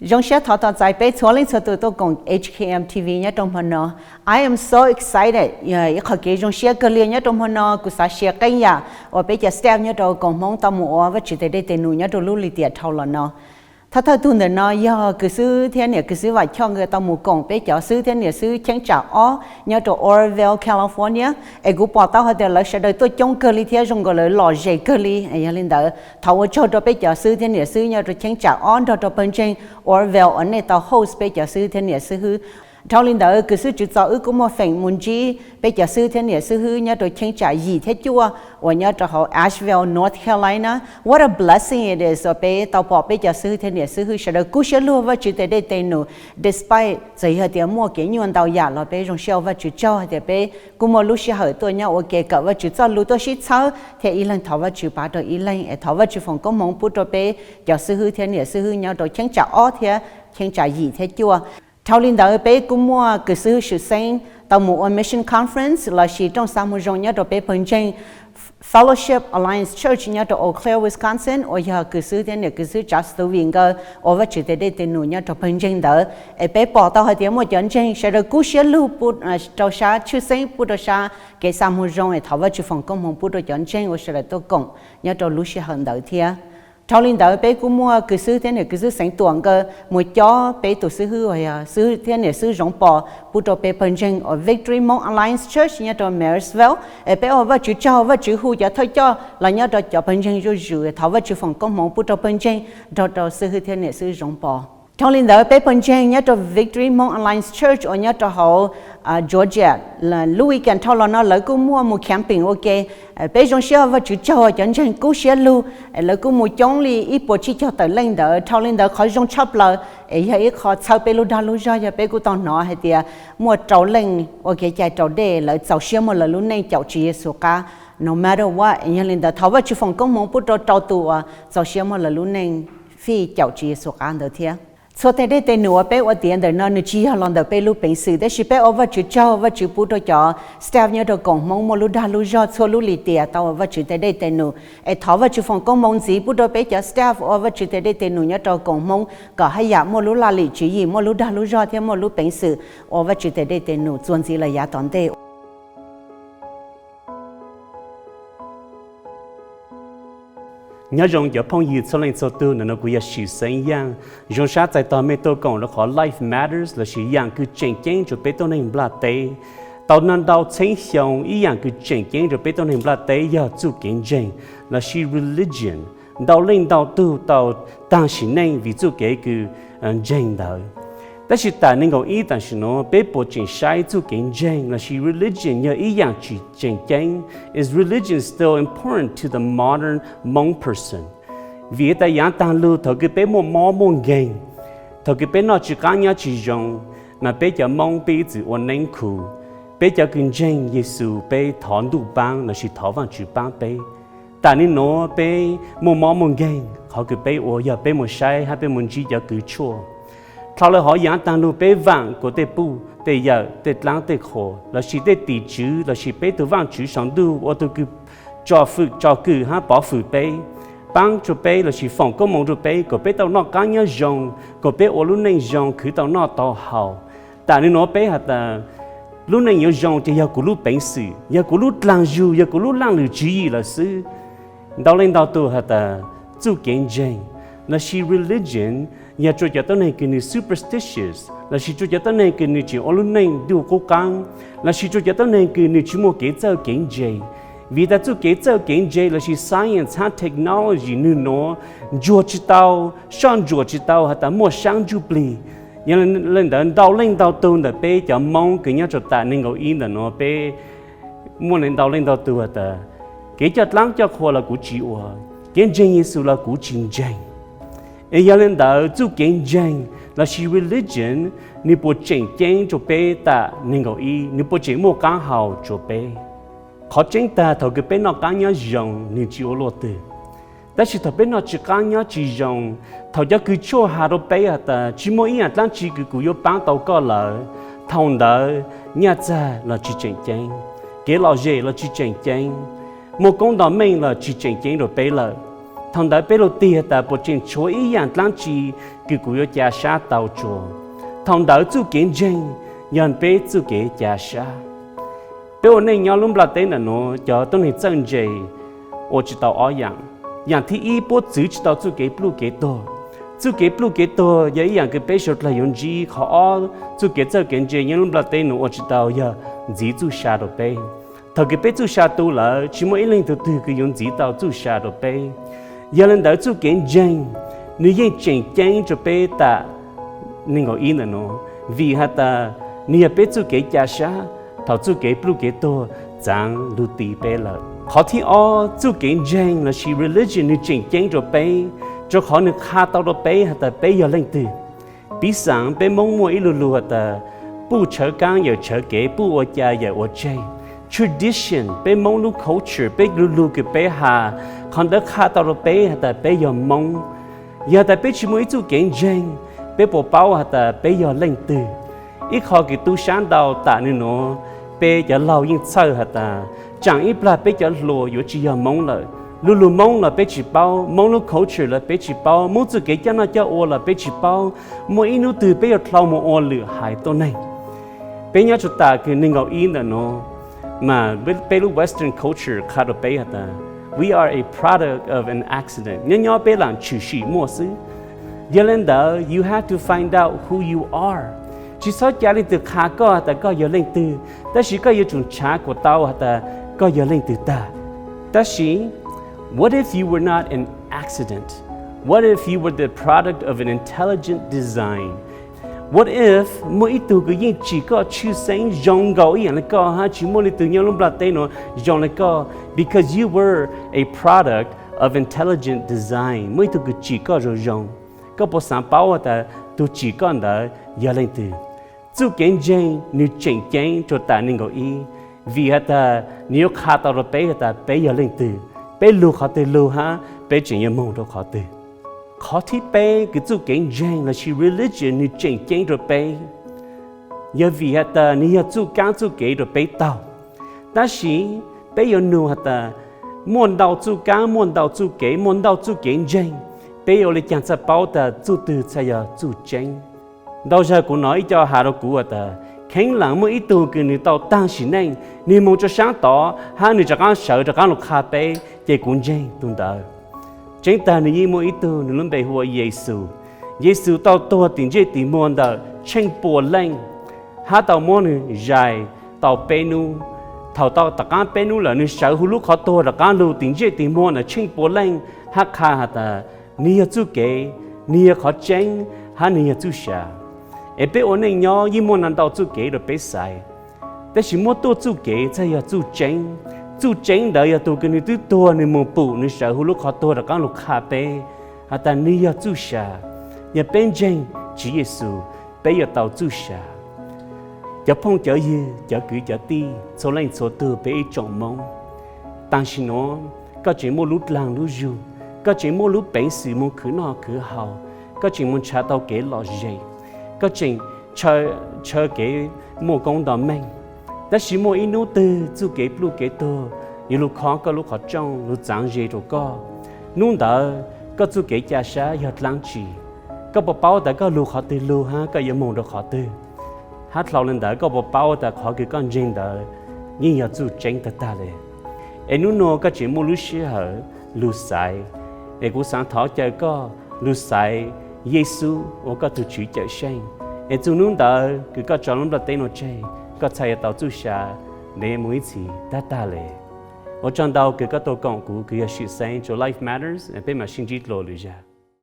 Zoo siab thov tos txais peb txhua leej txhua tus tuaj koom H K M T V nyob rau hmo no. I am so excited, ib qho kev zoo siab kawg li nyob rau hmo no. Kuv xav share qee yam uas peb cov staff nyob rau koom Hmoob tau mus ua Vajtswv tes dej tes num nyob rau lub lim tiam dhau los no. Thawj thawj tug ntawm no yog kwv xwb thiab niam kwv xwb Vam Choj nkawd tau mus koom peb cov xwb thiab niam xwb cheeb tsam ob nyob rau Oroville, California. Es kuv pom tau hais tias lawv sawv daws tuaj coob kawg li thiab zoo nkaus lawv lom zem kawg li. Yog li ntawd thov ua tsaug rau peb cov xwb thiab niam xwb nyob rau cheeb tsam ob nrog rau pawg ntseeg Oroville uas nej tau host peb cov xwb thiab niam xwb hwb. Dhau li ntawd kwv xwb Tswv Txos wb kuj muaj feem mus ntsib peb cov xwb thiab niam xwb hwb nyob rau cheeb tsam yim thiab cuaj uas nyob rau hauv Asheville, North Carolina. What a blessing it is uas peb tau pom peb cov xwb thiab niam xwb hwb sawv daws kub siab lug Vajtswv tes dej tes num, despite txawm yog tias muaj kev nyuaj ntau yam los peb zoo siab ua Vajtswv tsaug hais tias peb kuj muaj lub sij hawm tuaj nyob ua ke kawm Vajtswv txoj lus tuaj sib txhawb thiab ib leeg thov Vajtswv pab rau ib leeg. Es thov Vajtswv foom koob hmoov pub rau peb cov xwb hwb thiab niam xwb hwb nyob rau cheeb tsam ob thiab cheeb tsam yim thiab cuaj. Dhau li ntawd peb kuj muaj kwv xwb Swm Xeeb tau mus ua mission conference lossis rooj xa mus zoo nyob rau peb pawg ntseeg Fellowship Alliance Church nyob rau Eau Claire, Wisconsin uas yog kwv xwb thiab niam kwv xwb Tsav Xtuvi nkawd ua Vajtswv tes dej tes num nyob rau pawg ntseeg ntawd. Es peb pom tau hais tias muaj cov ntseeg sawv daws kub siab lug pub rau sab tshwj xeeb pub rau sab kev xa mus zoo es thov Vajtswv foom koob hmoov pub rau cov ntseeg uas sawv daws tuaj koom nyob rau lub sij hawm ntawd thiab. Dhau li ntawd peb kuj muaj kwv xwb thiab niam kwv xwb Xeev Tuam nkawd mus cob peb tus xwb hwb uas yog xwb thiab niam xwb Zoov Pos pub rau peb pawg ntseeg uas Victory Hmong Alliance Church nyob rau Marysville. Es peb ua Vajtswv tsaug, Vajtswv hu cov thawj coj los nyob rau cov pawg ntseeg zuj zus, thov Vajtswv foom koob hmoov pub rau pawg ntseeg nrog rau xwb hwb thiab niam xwb Zoov Pos. Dhau li ntawd peb pawg ntseeg nyob rau Victory Hmong Alliance Church uas nyob rau hauv Georgia, lub weekend dhau los no lawv kuj muaj mus camping ua ke. Peb zoo siab Vajtswv tsaug cov ntseeg kub siab lug, lawv kuj mus coob li ib puas tsib caug tawm leej ntawd. Dhau li ntawd qhov zoo tshaj plaws es yog ib qho txhawb peb lub dag lub zog yog peb kuj tau hnov hais tias muaj rau leej ua kev cai raus dej lawv txaus siab muab lawv lub neej caum Tswv Yexus qab no matter what. Yog li ntawd thov Vajtswv foom koob hmoov pub rau rau tus uas txaus siab muab lawv lub neej fij caum Tswv Yexus qab ntawd thiab. Txhua tes dej tes num uas peb ua tiav ntawm no nws tsis yog los ntawm peb lub peev xwm, tab sis peb ua Vajtswv tsaug, Vajtswv pub rau cov staff nyob rau koom Hmoob muaj lub dag lub zog txhua lub lim tiam tau ua Vajtswv tes dej tes num. Es thov Vajtswv foom koob hmoov ntxiv pub rau peb cov staff ua Vajtswv tes dej tes num nyob rau koom Hmoob kom haj yam muaj lub laj lim tswv yim, muaj lub dag lub zog thiab muaj lub peev xwm ua Vajtswv tes dej tes num txuas ntxiv lawm yav tom ntej. Nyob zoo cov phooj ywg txhua leej txhua tug, ntawm no kuv yog Swm Xeeb Yaaj. Zoo sab txais tog mej tuaj koom rau qhov Life Matters lossis yam kws tseem ceeb rua peb tuab neeg nplaj teb. Tau ntau txheeb xyoo ib yam kws tseem ceeb rua peb tuab neeg nplaj teb yog txuj kev ntseeg lossis religion. Ntau leej ntau tug tau taag sim neej vim txuj kev kws ntseeg ntawd. Tab sis tam neeg nkaum ib tam sim nuav peb puas tseem saib txuj kev ntseeg lossis religion yog ib yam tseem ceeb? Is religion still important to the modern Hmong person? Vim tas yaav taag lug thaus kws peb muaj mob muaj nkeeg, thaus kws peb noj tsi qaab nyob tsi zoo, mas peb cov Moob peb ib txwm ua neeb khu. Peb cov kws ntseeg Yexus peb thov Ntuj paab lossis thov Vaajtswv paab peb. Tam neeg nuav peb muaj mob muaj nkeeg, qhov kws peb ua yog peb mus saib hab peb mus ntsib cov kws tshuaj. Dlhau lawm hov yaav taag lug peb vaam kuas tej puj tej yawm tej dlaab tej qhua lossis tej tim tswv lossis peb tug Vaajtswv sau ntuj ua tug kws tso fwm tso kws hab pov fwm peb, paab rua peb lossis foom koob moov rua peb kuas peb tau noj qaab nyob zoo, kuas peb ua lub neej zoo khwv tau noj tau haus. Tam neeg nuav peb has tas lub neej yuav zoo ces yog kuv lub peev xwm, yog kuv lub dlaag zug, yog kuv lub laaj lwm tswv yim lawm xwb. Ntau leej ntau tug has tas txuj kev ntseeg lossis religion yog rua cov tuab neeg kws nws superstitious lossis rua cov tuab neeg kws nws tseem ua lub neej ntuj qub qaab lossis rua cov tuab neeg kws nws tsi muaj kev txawj kev ntse. Vim tas txuj kev txawj kev ntse lossis science hab technology nwg nuav ntsuag tsi tau, soj ntsuam tsi tau has tas muaj saab ntsuj plig. Yog le ntawd ntau leej ntau tug ntawm peb cov Moob kws nyob rua tam neeg nkaum ib ntawm nuav peb muaj ntau leej ntau tug has tas kev coj dlaab coj qhua los kuv tsi ua, kev ntseeg Yexus los kuv tsi ntseeg. Es yog le ntawd txuj kev ntseeg lossis religion nwg puas tseem ceeb rua peb tam neeg nkaum ib, nwg puas tseem muaj qaab hau rua peb? Qhov tseeb tag thaus kws peb noj qaab nyob zoo nwg tsi ua luaj twg. Tab sis thaus peb noj tsi qaab nyob tsi zoo, thaus cov kws tshuaj has rua peb has tas tsi muaj ib yaam dlaab tsi kws kuv yuav paab tau koj lawm, thaus ntawd nyaj txag los tsi tseem ceeb, kev lom zem los tsi tseem ceeb, muaj koob nto meej los tsi tseem ceeb rua peb lawm. Thaum ntawd peb luag tiag tas puas tseem tshuav ib yaam dlaab tsi kws kuv yuav ca sab tau tsuas. Thaum ntawd txuj kev ntseeg yog peb txuj kev ca sab. Peb ua neej nyob lub nplaj teb ntawm nuav cov tuab neeg txawj ntse ua tsis tau ob yaam. Yaam thib ib, puab txwv tsis tau txuj kev pluj kev tuag. Txuj kev pluj kev tuag yog ib yaam kws peb suav dlawg yuav ntsib. Qhov ob, txuj kev txawj kev ntse nyob lub nplaj teb nuav ua tsis tau yog ntxiv txuj sa rua peb. Thaum kws peb txuj sa tu lawm, tsis muaj ib leeg tug twg kws yuav ntxiv tau txuj sa rua peb. Yog le ntawd txuj kev ntseeg nwg yeej tseem ceeb rua peb tam neeg nkaum ib ntawm nuav, vim has tas nwg yog peb txuj kev ca sab thaum txuj kev pluj kev tuag txaav lug ti peb lawm. Qhov thib ob, txuj kev ntseeg lossis religion nwg tseem ceeb rua peb, rua qhov nwg qha tau rua peb has tas peb yog leej twg. Piv xam peb Moob muaj ib lu lug has tas, puj tshawv kaab yawm tshawv kev, puj ua ca yawm ua tseg. Tradition, peb Moob lub culture, peb lu lug kws peb has, qhov ntawd qha tau rua peb has tas peb yog Moob. Yog tas peb tsis muaj ib txuj kev ntseeg, peb puas paub has tas peb yog leej twg? Ib qho kws tu sab ntau tam nwg nuav, peb cov laug yeej txhawj has tas tsaam ib plag peb cov hluas yuav tsis yog Moob lawm. Lu lug Moob los peb tsis paub, Moob lub culture los peb tsis paub, Moob txuj kev coj noj coj ua los peb tsis paub. Muaj ib nub twg peb yuav dlhau moog ua lwm haiv tuab neeg. Peb nyob tsuas tam kws neeg nkaum ib ntawm nuav, mas peb lub Western culture qha rua peb has tas, we are a product of an accident, nyob nyob peb lam tshwm sim muaj xwb. Yog le ntawd, you have to find out who you are. Tsis txhob ca leej twg qha koj has tas koj yog leej twg, tab sis koj yuav tsum nrhav kuas tau has tas koj yog leej twg tag. Tab sis, what if you were not an accident? What if you were the product of an intelligent design? What if muaj ib tug kws yeej tsim koj tshwj xeeb zoo nkaus ib yaam le koj hab tsis muaj leej twg nyob lub nplaj teb nuav zoo le koj, because you were a product of intelligent design, muaj ib tug kws tsim koj zoo zoo. Koj puas xaav paub has tas tug tsim koj ntawd yog leej twg? Txuj kev ntseeg nwg tseem ceeb rua tam neeg nkaum ib, vim has tas nwg yuav qha tau rua peb has tas peb yog leej twg, peb lug qhov twg lug hab peb tseem yuav moog rua qhov twg. Qhov thib peb kws txuj kev ntseeg lossis religion nwg tseem ceeb rua peb, yog vim has tas nwg yog txuj kaab txuj kev rua peb taug. Tab sis peb yuav nug has tas, muaj ntau txuj kaab, muaj ntau txuj kev, muaj ntau txuj kev ntseeg, peb yuav ua le caag txhaj paub tas txuj twg txhaj yog txuj tseeb? Ntau zag kuv nov ib co has rua kuv has tas, kheev lees muaj ib tug kws nwg tau taag sim neej, nwg moog rua saab tod hab nwg rov qaab sawv rov qaab lug qha peb, ces kuv ntseeg tug ntawd. Tseeb tag nwg yeej muaj ib tug, nwg lub npe hu ua Yexus. Yexus tau tuag tim ntsej tim muag ntawm tsheej puas leej, hab tau muab nwg zais tau peb nub. Thaum tau tom qaab peb nub lawm, nwg sawv huv lub qhov tuag rov qaab lug tim ntsej tim muag ntawm tsheej puas leej hab qha has tas nwg yog txuj kev, nwg yog qhov tseeb, hab nwg yog txuj sa. Es peb ua neej nyob yeej muaj ntau txuj kev rua peb xaiv, tab sis muab tuaj txuj kev txhaj yog txuj tseeb. Txuj tseeb ntawd yog tug kws nwg twb tuag, nwg moog pum, nwg sawv huv lub qhov tuag rov qaab lug qha peb has tas nwg yog txuj sa. Yog peb ntseeg Tswv Yexus, peb yuav tau txuj sa. Cov phooj cov ywg, cov kwv cov tij, txhua leej txhua tug, peb ib tsoom Moob, tam sim nuav koj tseem muaj lub dlaag lub zug, koj tseem muaj lub peev xwm moog khwv noj khwv haus, koj tseem moog nrhav tau kev lom zem, koj tseem ntshaw kev muaj koob nto meej. Tab sis muaj ib nub twg txuj kev pluj kev tuag yuav lug khob koj lub qhov rooj, lug txaav ze rua koj. Nub ntawd koj txuj kev ca sab yog dlaab tsi? Koj puas paub tas koj lug qhov twg lug hab koj yuav moog rua qhov twg? Hab dlhau le ntawd koj puas paub tas qhov kws koj ntseeg ntawd yeej yog txuj tseeb tag tag le? Es nub nua koj tseem muaj lub sij hawm lug xaiv, es kuv xaav thov caw koj lug xaiv Yexus ua koj tug Tswv Cawmseej. Es txug nub ntawd kws koj tso lub nplaj teb nuav tseg, koj txhaj yuav tau txuj sa. Ntev moog ib txhis tag tag le. Ua tsaug ntau kws koj tuaj koom kuv kws yog Sim Xeeb rua Life Matters, peb maam sib ntsib dlua lwm zag.